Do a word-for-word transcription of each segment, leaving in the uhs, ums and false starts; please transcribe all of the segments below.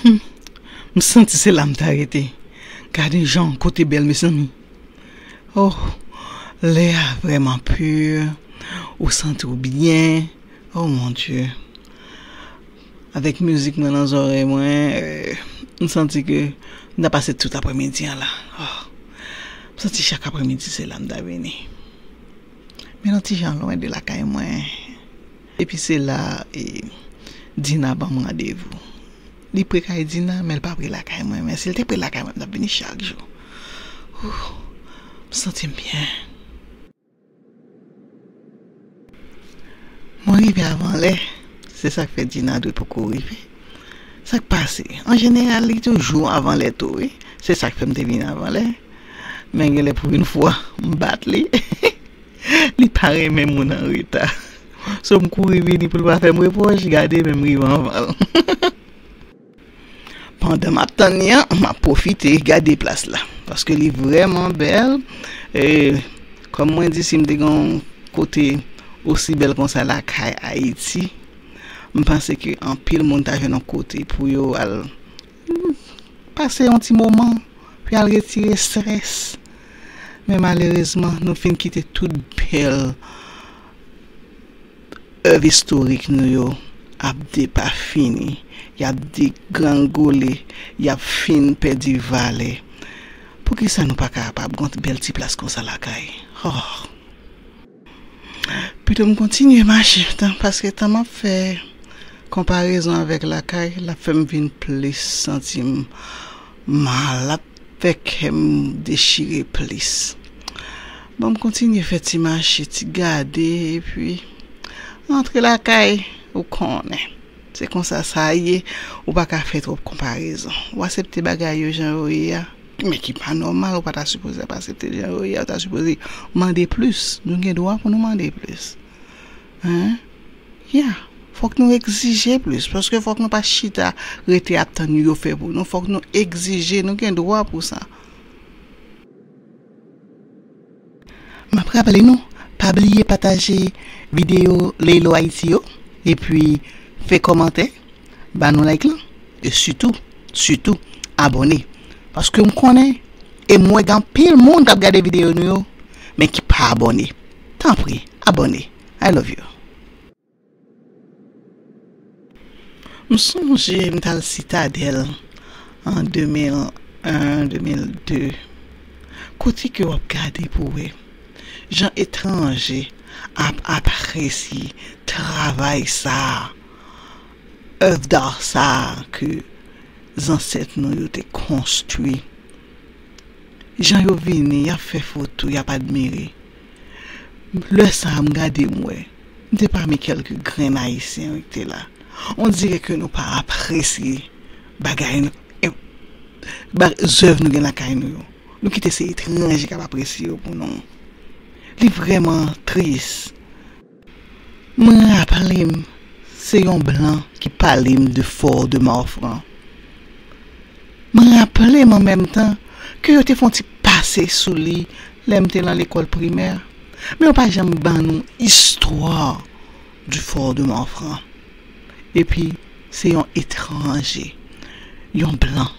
Hmm. M santi se la m ta rete. Gade jan kote bèl, mezanmi. Oh, lè a vrèman pur. Ou santi w byen. Oh mon Dieu. Avèk mizik mwen nan zòrèy mwen, euh, m santi ke m ta pase tout aprèmidi an la. Oh, m santi chak aprèmidi se la m ta vini. Men yon ti jan lwen de lakay mwen. Epi se la, e, Dina ban m randevou. Li pre kay Dina, men l pa pre lakay mwen. Men si l te pre lakay mwen, m t ap vini chak jou. Ouh, m santi m byen. Mwen rive avan lè. Se sa k fè Dina dwe poko rive. Sa k pase? An jeneral, li toujou avan lè tou, wi. Se sa k fè m te vin avan lè. Men genlè pou yon fwa, m bat li. Li pa renmen moun an reta. So m kouri vini pou l pa fè m repwòch, gade men m rive anvan l. Pandan m ap tann li an, m ap pwofite gade plas la. Paske li vrèman bèl. E, kòm mwen di, si m te gen yon kote osi bèl konsa lakay Ayiti, m panse ke anpil moun ta jwenn yon kote pou yo al pase yon ti moman, pou y al retire estrès. Men malerezman, nou fin kite tout bèl èv istorik nou yo ap depafini, y ap degrangole, y ap fin pèdi valè. Poukisa nou pa kapab gen yon bèl ti plas konsa lakay? Oh. Pito m kontinye mache, tan, paske tan m ap fè konparezon avèk lakay, l ap fè m vin plis santi m mal, l ap fè kè m dechire plis. Bon, m kontinye fè ti mache, ti gade, epi antre lakay, ou konnen. Se konsa sa ye, ou pa ka fè twòp konparezon. Ou aksepte bagay yo jan yo ye a. Men ki pa nòmal, ou pa ta sipoze ap aksepte l jan yo ye a, ou ta sipoze mande plis. Nou gen dwa pou nou mande plis. Hein? Ya, fòk nou egzije plis, paske fòk nou pa chita rete ap tann yo fè pou nou. Fòk nou egzije, nou gen dwa pou sa. M ap raple nou, pa bliye pataje videyo Leylo Ayiti yo, epi fè kòmantè, ba nou like lan, e sitou, sitou, abòne. Paske m konnen, e m wè gen anpil moun k ap gade videyo nou yo, men ki pa abòne. Tanpri, abòne. I love you. M sonje m t al Sitadèl an de mil en, de mil de, kote ke w ap gade pou wè jan etranje ap apresye travay sa a, èv d'art sa a ke zansèt nou yo te konstwi. Jan yo vini, y ap fè foto, y ap admire. Lè sa a, m gade, m wè, m te pami kèlke grenn Ayisyen wi, ki te la. On dirè ke nou pa apresye bagay nou, e, ba, zèv nou gen lakay nou yo. Nou kite se etranje k ap apresye yo pou nou. Li vrèman tris. Mwen raple m, se yon blan ki pale m de Fort de Marfranc. Mwen raple m an menm tan ke yo te fè yon ti pase sou li lè m te nan lekòl primè. Men yo pa janm ban nou istwa du Fort de Marfranc. Epi, se yon etranje, yon blan,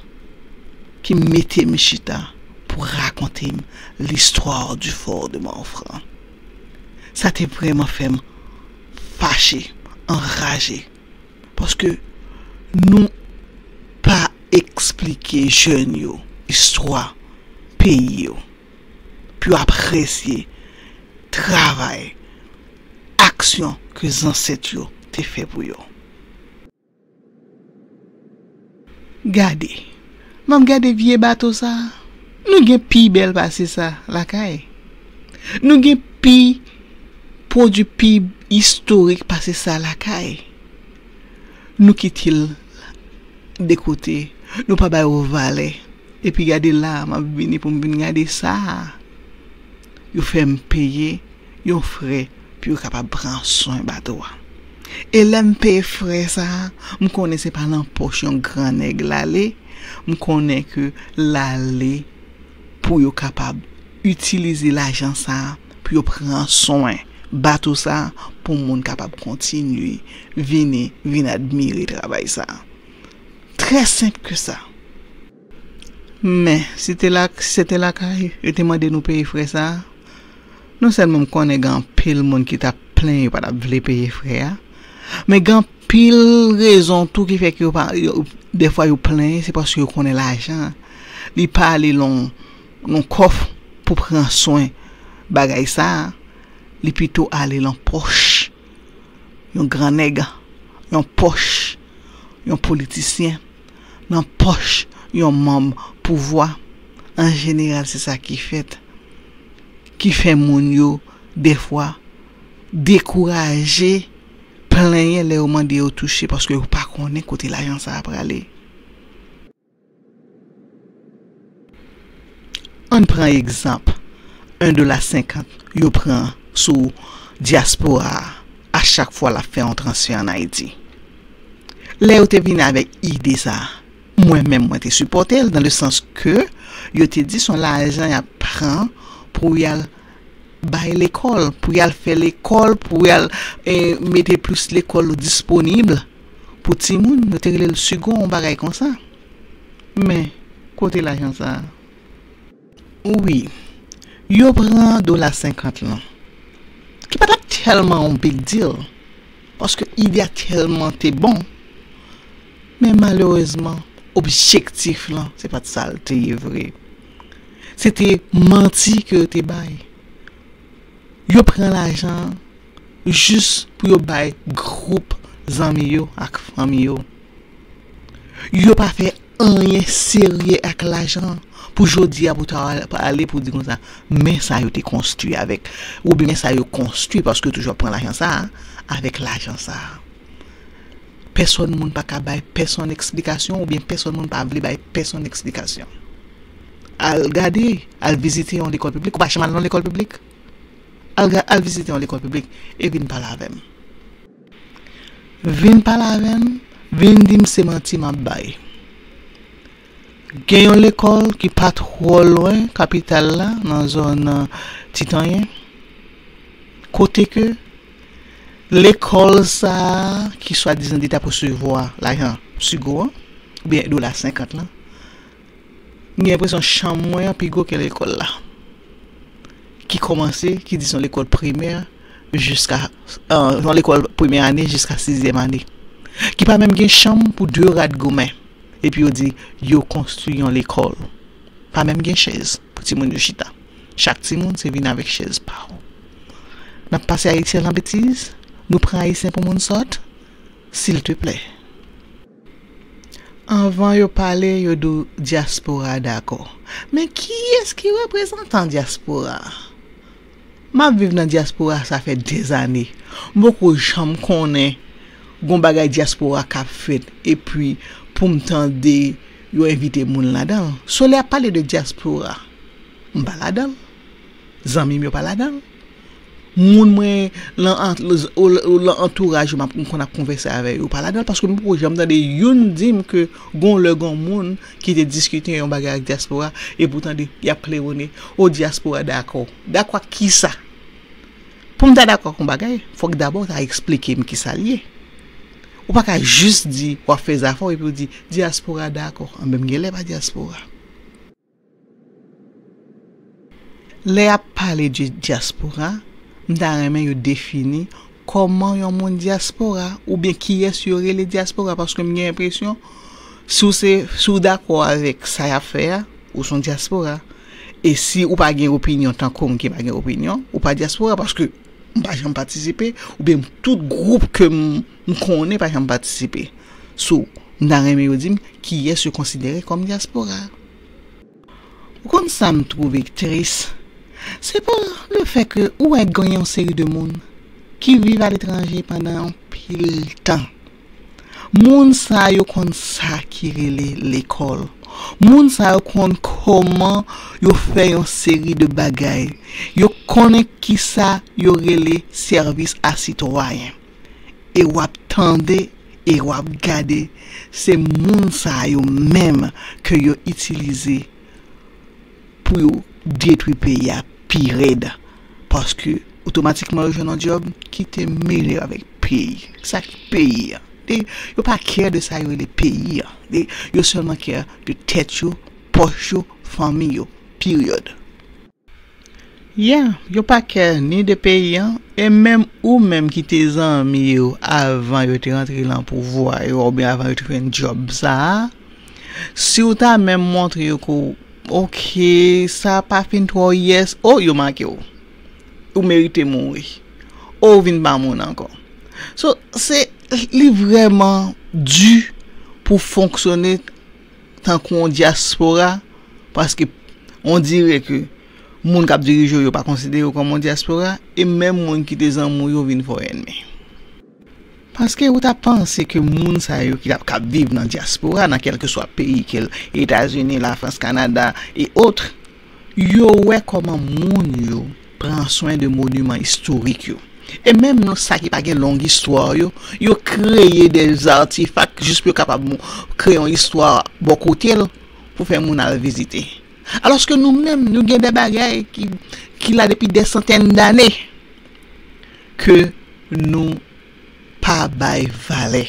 ki mete m chita pou rakonte m l'histoire du Fort de Marfranc. Sa te vrèman fè m fache, anraje, paske nou pa eksplike jèn yo istwa peyi yo, pou yo apresye travay, aksyon ke zansèt yo te fè pou yo. Gade, m ap gade vye bato sa a. Nou gen pi bèl pase sa lakay. Nou gen pi pwodui pi istorik pase sa lakay. Nou kite l de kote. Nou pa ba yo valè. Epi gade la, m ap vini pou m vin gade sa a. Yo fè m peye yon frè pou yo kapab pran swen bato a. E lè m peye frè sa a, m konnen se pa nan pòch yon gran nèg l ale, m konnen ke l ale pou yo kapab itilize lajan sa a pou yo pran swen bato sa a, pou moun kapab kontinye vini, vin admire travay sa a. Très simple que ça. Men, si te la, si se te lakay, yo te mande nou peye frè sa a, non sèlman m konnen gen anpil moun ki t ap plenyen, yo pa t ap vle peye frè a, men gen anpil rezon tou ki fè ke yo pa, yo, dèfwa yo plenyen, se paske yo konnen lajan li pa ale lan yon kòf pou pran swen bagay sa a, li pito ale lan pòch yon gran nèg, yon pòch, yon politisyen, nan pòch yon manm pouvwa. An jeneral, se sa ki fèt, ki fè moun yo, dèfwa, dekouraje, plenyen lè yo mande yo touche, paske yo pa konnen kote lajan sa a prale. Ann pran egzanp, en dola senkant yo pran sou dyaspora a, a chak fwa l ap fè yon transfè ann Ayiti. Lè yo te vin avèk ide sa a, mwen menm mwen te sipòte l, dans le sens que yo te di se yon lajan y ap pran pou y al bay lekòl, pou y al fè lekòl, pou y al, eh, mete plis lekòl disponib pou timoun, yo te rele l Sigo, yon bagay konsa. Men, kote lajan sa a? Wi, yo pran dola senkant lan, ki pa t ap tèlman yon big deal, paske ide a tèlman te bon. Men malerezman, objektif lan, se pa t sa l te ye vre. Se te manti ke yo te bay. Yo pran lajan an jis pou yo bay gwoup zanmi yo ak fanmi yo. Yo pa fè anyen serye ak lajan an pou jodi a pou ta ale pou di konsa, men sa yo te konstwi avèk, oubyen men sa yo konstwi paske yo toujou ap pran lajan sa a, avèk lajan sa a. Pèsòn moun pa ka bay pèsòn eksplikasyon, oubyen pèsòn moun pa vle bay pèsòn eksplikasyon. Al gade, al vizite yon lekòl piblik, ou pa janm al nan lekòl piblik? Al, al vizite yon lekòl piblik e vin pale avè m. Vin pale avè m, vin di m se manti m ap bay. Gen yon lekòl ki pa twò lwen kapital la, nan zòn, euh, Titanyen, kote ke lekòl sa a, ki swadizan li t ap resevwa lajan Sigo an, oubyen dola senkant lan, m gen enpresyon chanm mwen an pi gwo ke lekòl la. Ki kòmanse, ki di se yon lekòl primè jiska, euh, yon lekòl premyè ane jiska sizyèm ane. Ki pa menm gen chanm pou de rad goumen. Epi yo di yo konstwi yon lekòl. Pa menm gen chèz pou timoun yo chita. Chak timoun se vin avèk chèz pa w. N ap pase Ayisyen nan betiz? Nou pran Ayisyen pou moun sòt? Silteplè. Anvan yo pale, yo di w dyaspora dakò. Men kiyès ki reprezantan dyaspora a? M ap viv nan dyaspora a, sa fè dèzane. M poko janm konnen gon bagay dyaspora k ap fèt, epi pou m tande yo envite moun ladan l. So lè y ap pale de dyaspora, m pa ladan l. Zanmi m yo pa ladan l. Moun mwen lan ant-, o, o, lan antouraj yo m ap, m konn ap konvèse avè yo pa ladan l, paske m poko janm tande youn di m ke gon lè gon moun ki te diskite yon bagay ak dyaspora, epi w tande y ap klewone, o dyaspora dakò. Dakò ak kisa? Pou m ta dakò ak yon bagay, fòk dabò w ta eksplike m kisa l ye. Ou pa ka jis di w ap fè zafè w epi w di dyaspora dakò. Anben m genlè pa dyaspora. Lè y ap pale de dyaspora, m ta renmen yo defini kòman yon moun dyaspora, oubyen kiyès yo rele dyaspora, paske m gen enpresyon, si w se, si w dakò avèk sa y ap fè a, ou se yon dyaspora. E si ou pa gen opinyon tankou m ki pa gen opinyon, ou pa dyaspora, paske m pa janm patisipe, oubyen tout gwoup ke m, m konnen pa janm patisipe. So, m ta renmen yo di m kiyès yo konsidere kòm dyaspora. Ou konn sa m twouve tris? Se pa lefè ke ou wè gen yon seri de moun ki viv aletranje pandan yon pil tan. Moun sa yo konn sa ki rele lekòl. Moun sa yo konn kòman yo fè yon seri de bagay. Yo konnen kisa yo rele sèvis a sitwayen. E w ap tande, e w ap gade, se moun sa yo menm ke yo itilize pou yo detwi peyi a pi rèd. Paske otomatikman yo jwenn yon djòb ki te mele avèk peyi. Sa ki peyi a? E yo pa care de sa yo rele peyi an. E yo sèlman care de tèt yo, pòch yo, fanmi yo. Period. Yeah, yo pa care ni de peyi an, e menm ou menm ki te zanmi yo avan yo te rantre lan pouvwa yo, oubyen avan yo te fè djòb sa a, si w ta menm montre yo ke w, ok, sa pa fin twò yes, o, yo make w. Ou merite mouri. O, ou vin pa moun ankò. So, se, li vrèman di pou fonksyone tankou yon dyaspora, paske on dirè ke moun k ap dirije w yo pa konsidere w kòm yon dyaspora, e menm moun ki te zanmi w yo vin fè w ènmi. Paske ou ta panse ke moun sa yo ki ap, k ap viv nan dyaspora, nan kèlkeswa peyi ke l, Etazini, Lafrans, Kanada, e otre, yo wè kòman moun yo pran swen de moniman istorik yo. E menm nan sa ki pa gen long istwa yo, yo kreye de artifak jis pou yo kapab mo-, kreye yon istwa bò kote l pou fè moun al vizite. Alòske nou menm, nou gen de bagay ki, ki la depi de santèn dane ke nou pa bay valè,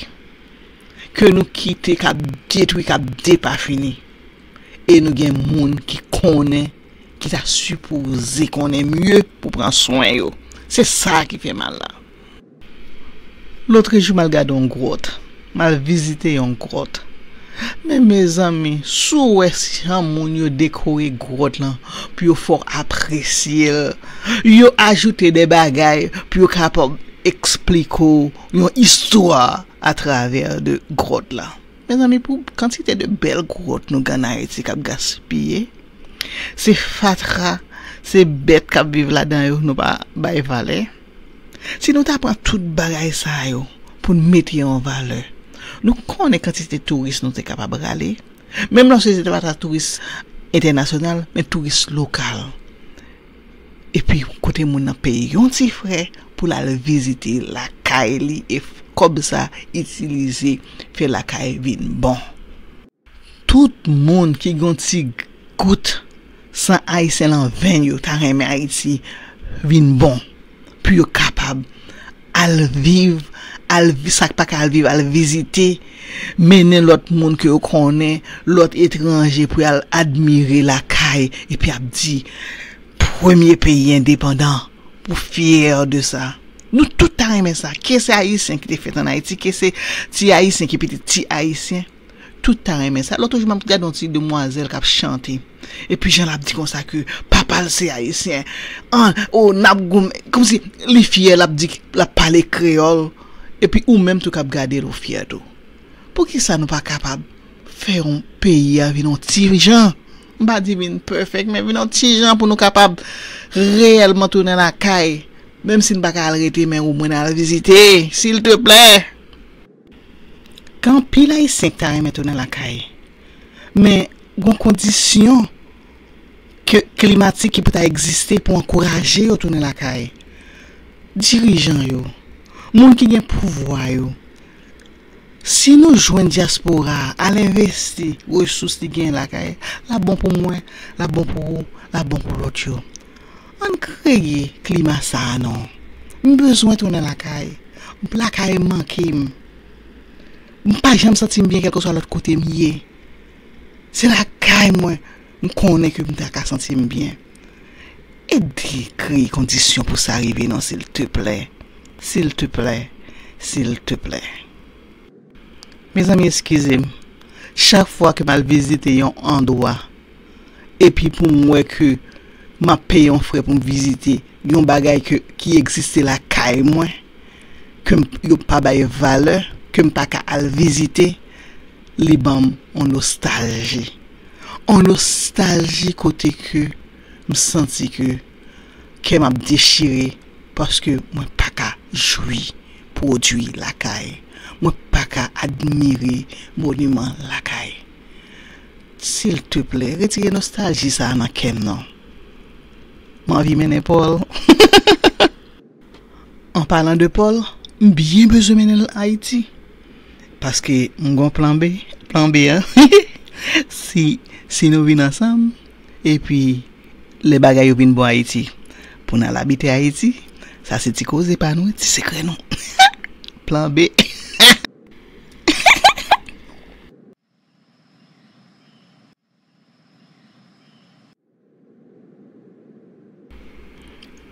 ke nou kite k ap detwi, k ap depafini. E nou gen moun ki konnen, ki ta sipoze konnen mye pou pran swen yo. Se sa ki fè mal la. Lotrejou m al gade yon gwòt. M al vizite yon gwòt. Men mezanmi, si w wè jan moun yo dekore gwòt lan pou yo fè w apresye l, yo ajoute de bagay pou yo kapab eksplike w yon istwa atravè de gwòt lan. Mezanmi, pou kantite de bèl gwòt nou gen an Ayiti k ap gaspiye, se fatra, se bèt k ap viv ladan yo, nou pa bay valè. Si nou ta pran tout bagay sa yo pou n mete yo an valè, nou konnen kantite touris nou te kapab rale. Menm lòske se te pa ta touris entènasyonal, men touris lokal. Epi kote moun nan peye yon ti frè pou l al vizite lakay li e f-, kòb sa itilize fè lakay vin bon. Tout moun ki gon ti gout san ayisyen lan venn yo ta renmen Ayiti vin bon pou yo kapab al viv, al vi-, sa k pa ka al viv, al vizite, mennen lòt moun ke yo konnen, lòt etranje pou y al admire lakay, epi ap di, premye peyi endepandan, pou fyè de sa. Nou tout ta renmen sa. Ke se Ayisyen ki te fèt ann Ayiti, ke se ti Ayisyen ki pitit ti Ayisyen, tout ta renmen sa. Lòt jou, m ap gade yon ti demwazèl k ap chante. Epi jan l ap di konsa ke papa l se Ayisyen. An, o, n ap goumen. Kòmsi li fyè, l ap di, l ap pale kreyòl. Epi ou menm tou k ap gade l, ou fyè tou. Poukisa nou pa kapab fè yon peyi a vin yon ti jan? M pa di vin perfect, men vin yon ti jan pou nou kapab reyèlman tounen lakay. Menm si n pa ka al rete, men omwen n al vizite, silteplè. Gen anpil Ayisyen ki ta renmen tounen lakay. Men, gen kondisyon ke, klimatik ki pou ta egziste pou ankouraje yo tounen lakay. Dirijan yo, moun ki gen pouvwa yo, si nou jwenn dyaspora a al envesti resous li gen lakay, l ap bon pou mwen, l ap bon pou ou, l ap bon pou lòt yo. Ann kreye klima sa a non. M bezwen tounen lakay. Lakay manke m. M pa janm santi m byen kèlkeswa lòt kote m ye. Se lakay mwen m konnen ke m ta ka santi m byen. Ede kreye kondisyon pou sa rive non, silteplè. Silteplè. Silteplè. Mezanmi, eskize m. Chak fwa ke m al vizite yon andwa, epi pou m wè ke m ap peye yon frè pou m vizite yon bagay ke, ki egziste lakay mwen, ke m, yo pa bay valè, ke m pa ka al vizite, li ban m yon nostalji. Yon nostalji kote ke m santi ke kè m ap dechire paske mwen pa ka jwi pwodui lakay. Mwen pa ka admire moniman lakay. Silteplè, retire nostalji sa a nan kè m non. M anvi mennen Pòl. An palan de Pòl, m byen bezwen mennen l Ayiti. Paske m gon plan B. Plan B an, si, si nou vin ansanm, epi lè bagay yo vin bon Ayiti, pou n al abite Ayiti, sa se ti koze pa nou, ti sekrè nou. Plan B.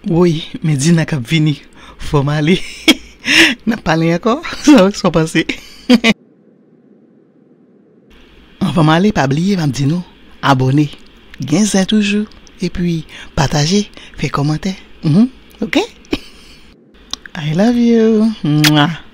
Woy, men Dina k ap vini. Fò m ale. N ap pale ankò. Sa, sa w panse? Anvan m ale, pa bliye, m ap di nou, abòne, gen zen toujou, epi pataje, fè kòmantè. Mhm, oke? I love you. Mwah.